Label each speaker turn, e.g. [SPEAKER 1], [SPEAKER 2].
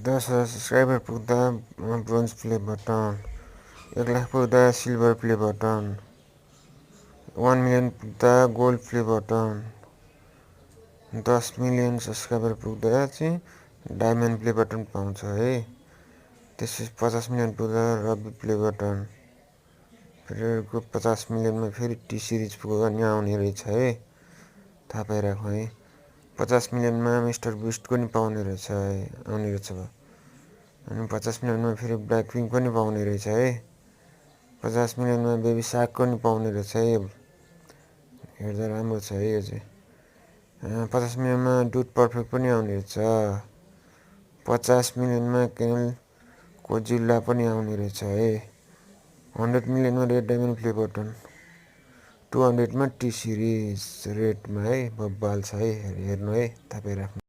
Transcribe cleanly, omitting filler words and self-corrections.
[SPEAKER 1] 10,000 subscriber पुग्दा bronze play button, 1 lakh पुग्दा silver play button, 1 million पुग्दा gold play button, 10 million subscriber पुग्दा चाहिँ डायमन्ड प्ले बटन पाउँछ है। त्यसपछि 50 मिलियन पुग्दा रबी प्ले बटन, फेरि 50 मिलियनमा फेरि टी सिरिज पुग्दा नि आउने रहेछ है, थाहा पाइराखौँ है। 50 मिलियनमा मिस्टर बिस्ट पनि पाउने रहेछ है, आउने रहेछ। अनि 50 मिलियनमा फेरि ब्ल्याक पिङ्क पनि पाउने रहेछ है। 50 मिलियनमा बेबी सार्क पनि पाउने रहेछ है। हेर्दा राम्रो छ है यो चाहिँ। 50 मिलियनमा डुड पर्फेक्ट पनि आउने रहेछ। 50 मिलियनमा केनल कोजिल्ला पनि आउने रहेछ है। 100 मिलियनमा रेड डायमन्ड प्ले बटन, 200 मा टी सिरिज रेडमा है, बब्बाल छ है, हेर्नु है, थाहा पाइराख्नु।